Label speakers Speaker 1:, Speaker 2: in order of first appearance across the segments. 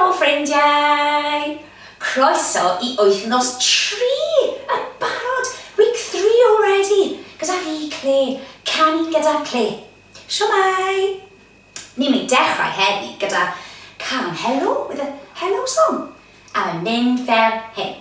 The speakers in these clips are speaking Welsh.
Speaker 1: Helo ffrindiau! Croeso i wythnos 3 yn barod! Week 3 already! Gyda fi, Claire, Canu gyda Claire. Shwmae! Ni'n mynd i dechrau heddi gyda cân helo, with a hello song. A mae'n mynd fel hyn.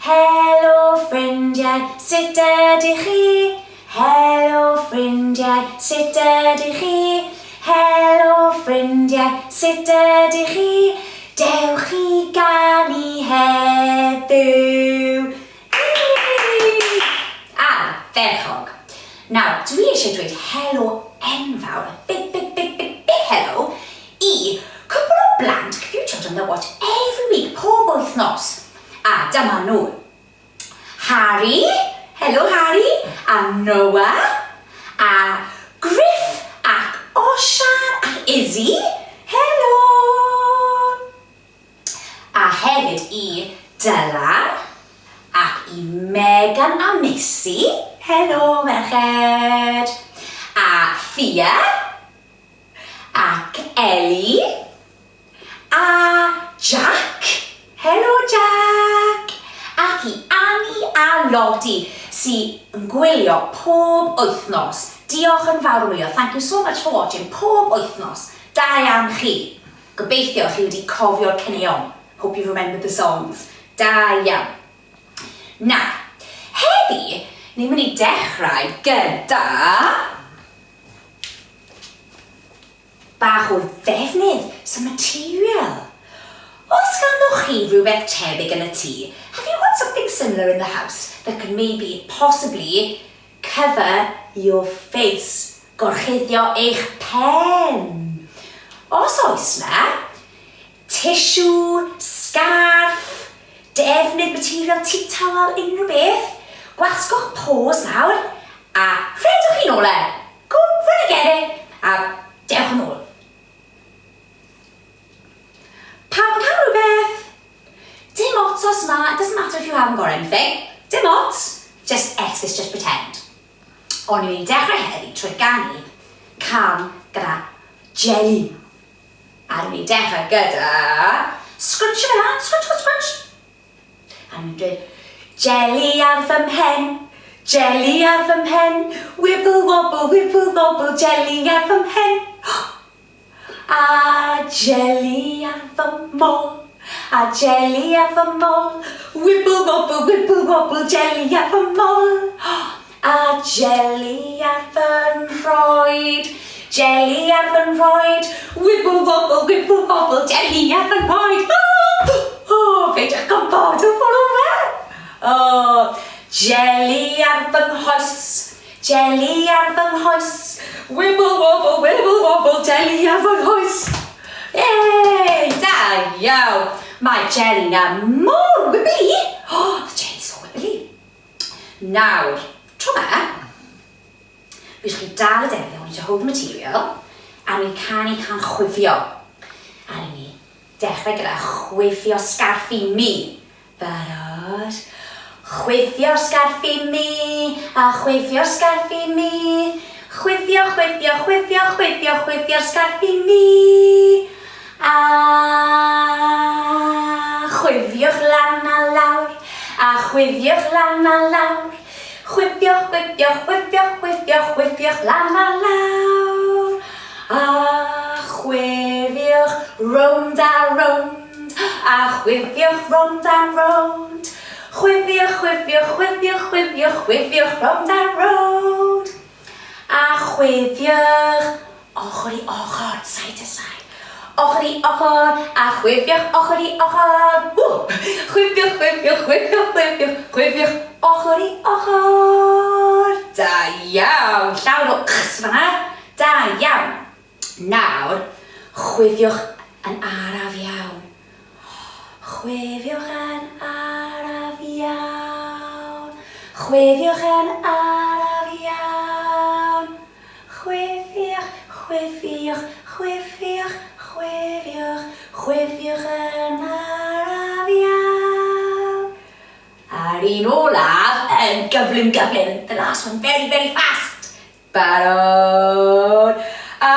Speaker 1: Helo ffrindiau, sut ydych chi? Helo ffrindiau, sut ydych chi? Helo ffrindiau, sut ydych chi? Dewch i ganu heddiw! Yay! Ardderchog! Nawr, dwi eisiau dweud helo enfawr, a big, big, big, big, big hello, i cwpl o blant, a few children that watch every week, pob wythnos. A dyma nhw. Harry, helo Harry, a Noah, a Griff, ac Osian, ac Izzy, helo! A hefyd i Dylan, ac i Megan a Missy, helo merched! A Thea, ac Ellie, a Jack, helo Jack! Ac i Annie a Lottie sy yn gwylio pob wythnos. Diolch yn fawr am wylio, thank you so much for watching pob wythnos. Da iawn chi! Gobeithio chi wedi cofio'r caneuon, hope you've remembered the songs. Da iawn. Nawr, heddi, ni'n mynd i dechrau gyda Bach o ddefnydd, some material. Oes ganddoch chi rhywbeth tebyg yn y tŷ? Have you got something similar in the house that could maybe, possibly, cover your face? Gorchuddio eich pen? Os oes 'na, tissue, sgarff, defnydd material, tea towel, unrhyw beth, gwasgwch pause nawr a rhedwch i nôl e! Go run and get it a dewch yn ôl. Pawb yn cael rhywbeth? Dim ots os na, it doesn't matter if you haven't got anything. Dim ots, just esgus, just pretend. O'n i'n mynd i dechrau heddi trwy ganu cân gyda jelly. A ni'n mynd i dechrau gyda scrunchio fe lan, scrunch, scrunch, scrunch. A ni'n dweud, jeli ar fy mhen, jeli ar fy mhen, wibble wobble, wibble wobble, jeli ar fy mhen. A jeli ar fy mol, a jeli ar fy mol, wibble wobble, wibble wobble, jeli ar fy mol. A jeli ar fy nhroed, jeli ar fy nhroed, wibble wobble, wibble wobble, jeli ar fy nhroed. Oh, oh, peidiwch gwybod, don't fall over. Oh, jeli ar fy nghoes, jeli ar fy nghoes, wibble wobble, wibble wobble, jeli ar fy nghoes. Yay, da iawn. Mae jeli na mor wibbly. Oh, the jelly's so wibbly. Nawr, tro 'ma, fi eisiau chi dal y defnydd, I want you to hold the material, a ni'n canu cân chwifio. A ni'n ni dechrau gyda chwifio sgarff i mi. Barod? Chwifio'r sgarff i mi, a chwifio'r sgarff i mi. Chwifio, chwifio, chwifio, chwifio, chwifio'r sgarff i mi. A chwifiwch lan a lawr, a chwifiwch lan a lawr. Chwifio, chwifio, chwifio, chwifio, chwifiwch lan a lawr. A chwifiwch rownd a rownd, a chwifiwch rownd a rownd. Chwifio, chwifio, chwifio, chwifio, chwifiwch rownd a rownd. A chwifiwch ochr i ochr, side to side. Ochr i ochr, a chwifiwch ochr i ochr. Ww! Chwifiwch, chwifiwch, chwifiwch, chwifiwch, chwifiwch ochr i ochr. Da iawn! Llawer o chs fan'na. Da iawn. Nawr, chwifiwch yn araf iawn. Chwifiwch yn araf iawn. Chwifiwch yn araf iawn. Chwifiwch, chwifiwch, chwifiwch, chwifiwch, chwifiwch yn araf iawn. A'r un olaf yn gyflym gyflym. The last one very very fast. Barod. A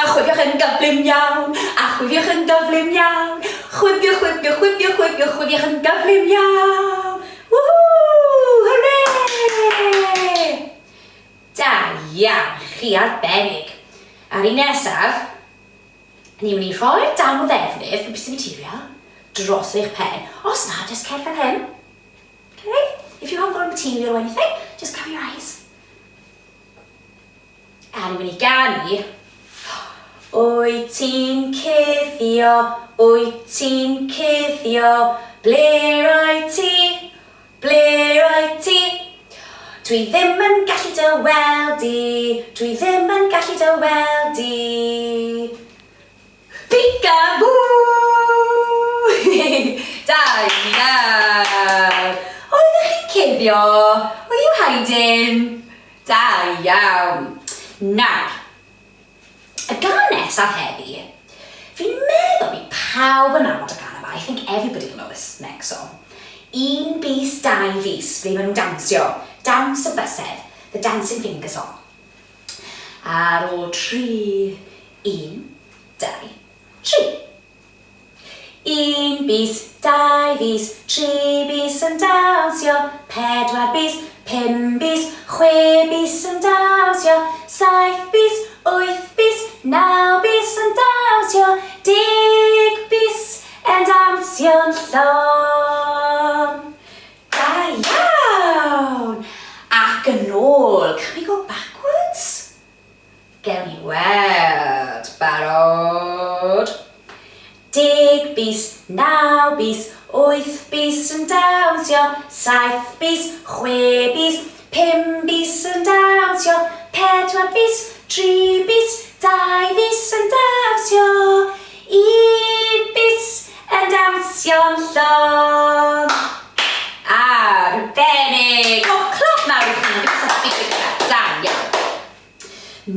Speaker 1: chwifiwch. chwifiwch yn gyflym iawn, a chwifiwch yn gyflym iawn. Chwifio, chwifio, chwifio, chwifio, chwifiwch yn gyflym iawn. Woohoo! Hooray! Da iawn, chi arbennig. A'r un nesaf, ni'n mynd i rhoi'r darn o ddefnydd, the piece of material, dros eich pen. Os na, just cer fel hyn. Okay? If you haven't got a material or anything, just cover your eyes. A ni'n mynd i ganu. Wyt ti'n cuddio, wyt ti'n cuddio, ble roedd ti, ble roedd ti? Dwi ddim yn gallu dy weld di, dwi ddim yn gallu dy weld di. Peekaboo! Da iawn! Oeddech chi'n cuddio? Were you hiding? Da iawn! Nawr, y gân nesaf heddi, fi'n meddwl bydd pawb yn nabod y gân yma, I think everybody will know this next song. Un bys, dau fys, ble maen nhw'n dawnsio. Dawns y bysedd, the dancing finger song. Ar ôl tri, un, dau, tri. Un bys, dau fys, tri bys yn dawnsio, pedwar bys, pum bys, chwe bys yn dawnsio, saith bys, wyth bys, naw bys yn dawnsio, 10 bys yn dawnsio'n llon. Da iawn! Ac yn ôl, can we go backwards? Gewn ni weld. Barod? 10 bys, naw bys, wyth bys yn dawnsio, saith bys, chwe bys, pum bys yn dawnsio, pedwar bys, tri bys, dau fys yn dawnsio, un bys yn dawnsio'n llon. Arbennig! O, clap mawr i chi. Give yourself a big, big clap. Da iawn.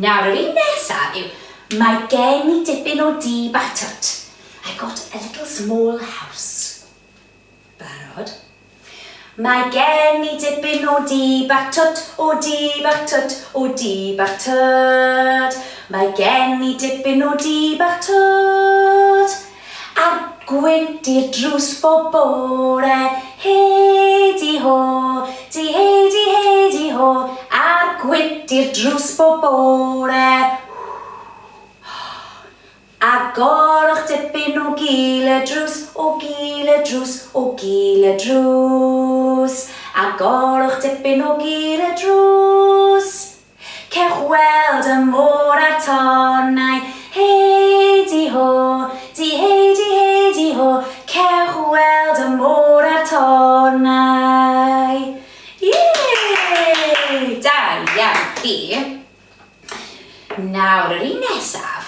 Speaker 1: Nawr, yr un nesaf yw Mae gen i dipyn o dŷ bach twt. I got a little small house. Barod? Mae gen i dipyn o dŷ bach twt, o dŷ bach twt, o dŷ bach twt. Mae gen i dipyn o dŷ bach twt. A'r gwynt i'r drws bob bore, hei di ho, di hei di hei di ho, a'r gwynt i'r drws bob bore. Agorwch dipyn o gil y drws, o gil y drws, o gil y drws. Agorwch dipyn o gil y drws. Cewch weld y môr a'r tonnau, hei di ho, di hei di hei di ho, cewch weld y môr a'r tonnau. Yay! Da iawn chi. Nawr, yr un nesaf,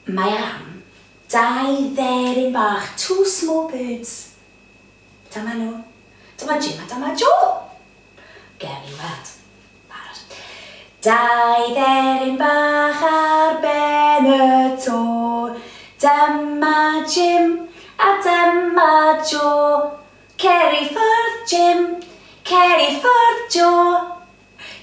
Speaker 1: mae am dau dderyn bach, two small birds. Dyma nhw. Dyma Jim a dyma Joe. Gewn ni weld. Barod. Dau dderyn bach ar ben y to. Dyma Jim a dyma Joe. Cer i ffwrdd Jim, cer i ffwrdd Joe.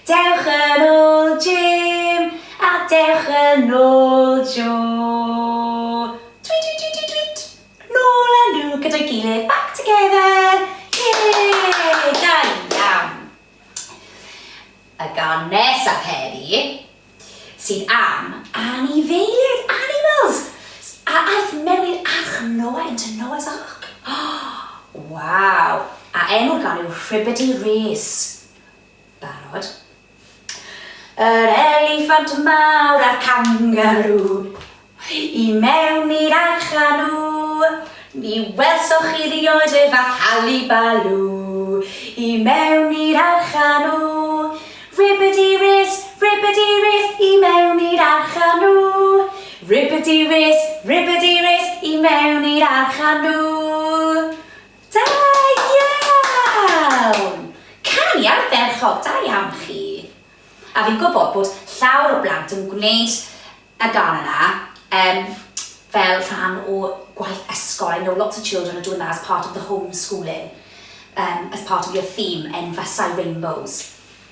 Speaker 1: Dewch yn ôl Jim a dewch yn ôl Joe. Tweet tweet tweet tweet tweet. Nôl â nhw gyda'i gilydd, back together! Yay! Da iawn! Y gân nesaf heddi sydd am anifeiliaid, animals, a aeth mewn i'r arch Noah, into Noah's Ark. Waw! A enw'r gân yw Rhibbity Race. Barod? Yr eliffant mawr a'r cangarŵ, i mewn i'r arch â nhw. Ni welsoch chi rioed y fath halibalŵ, i mewn i'r arch â nhw. Ribbity race, ribbity race, i mewn i'r arch â nhw. Ribbity race, ribbity race, i mewn i'r arch â nhw. Da iawn! Canu ardderchog, da iawn chi. A fi'n gwybod bod llawer o blant yn gwneud y gân yna um, fel rhan o gwaith ysgol. I know lots of children are doing that as part of the homeschooling, as part of your theme, Enfysau Rainbows.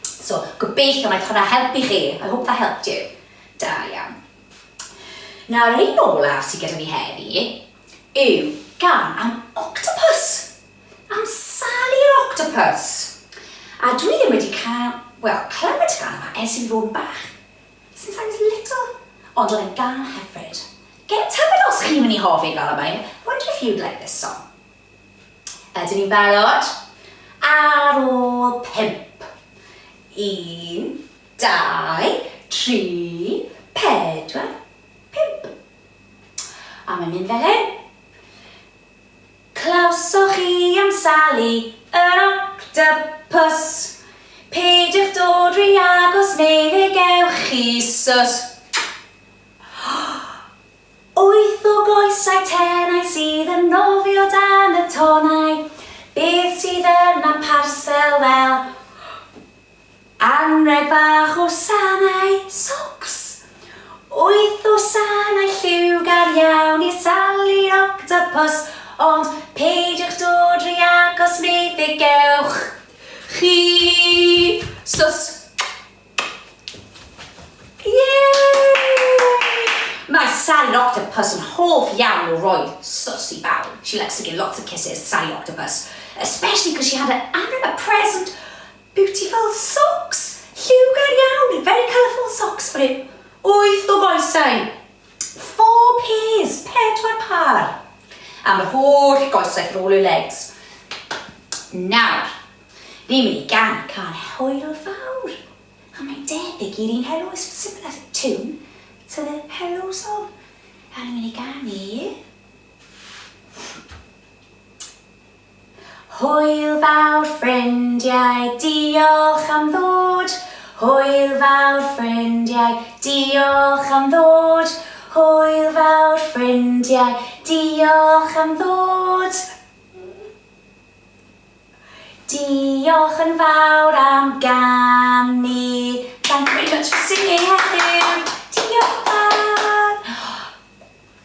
Speaker 1: So, gobeithio wnaeth hwnna helpu chi. I hope that helped you. Da iawn. Nawr, yr un olaf sydd gyda fi heddi yw gan am octopus. Am Sally'r octopus. A dwi ddim wedi cael, wel, clywed y gan yma ers i fi fod yn bach. Since I was little. Ond oedd e'n gan hyfryd. Get tybed os chi'n mynd i hoffi'r gan yma. I wonder if you'd like this song. Ydyn ni'n barod? Ar ôl pump. Un, dau, tri, pedwar, pump. A mae'n mynd fel hyn. Clywsoch chi am Sali yr octopus? Peidiwch dod rhy agos neu fe gewch chi sws. Wyth o goesau tenau sydd yn nofio dan y tonnau. Beth sydd yn am parsel fel anrheg fach o sanau, socks? Wyth o sanau lliwgar iawn i Sally'r octopus, ond peidiwch dod rhy agos neu fe gewch chi sws. Yay! Mae Sally Octopus yn hoff iawn o roi sws i bawb. She likes to give lots of kisses, Sally Octopus. Especially because she had a, a present beautiful socks. Lliwgar iawn, very colourful socks for him. Wyth o goesau. Four pairs, pedwar par. Am yr holl goesau for all her legs. Nawr, ni'n mynd i ganu cân hwyl fawr. A mae'n debyg i'r un Hello, it's a similar tune to the Hello song. A ni'n mynd i ganu... Hwyl fawr ffrindiau, diolch am ddod. Hwyl fawr ffrindiau, diolch am ddod. Hwyl fawr ffrindiau, diolch am ddod. Diolch yn fawr am ganu. Thank you very much for singing heddiw. Diolch fawr.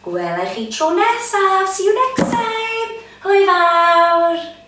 Speaker 1: Gwela i chi tro nesaf. See you next time. Hwyl fawr.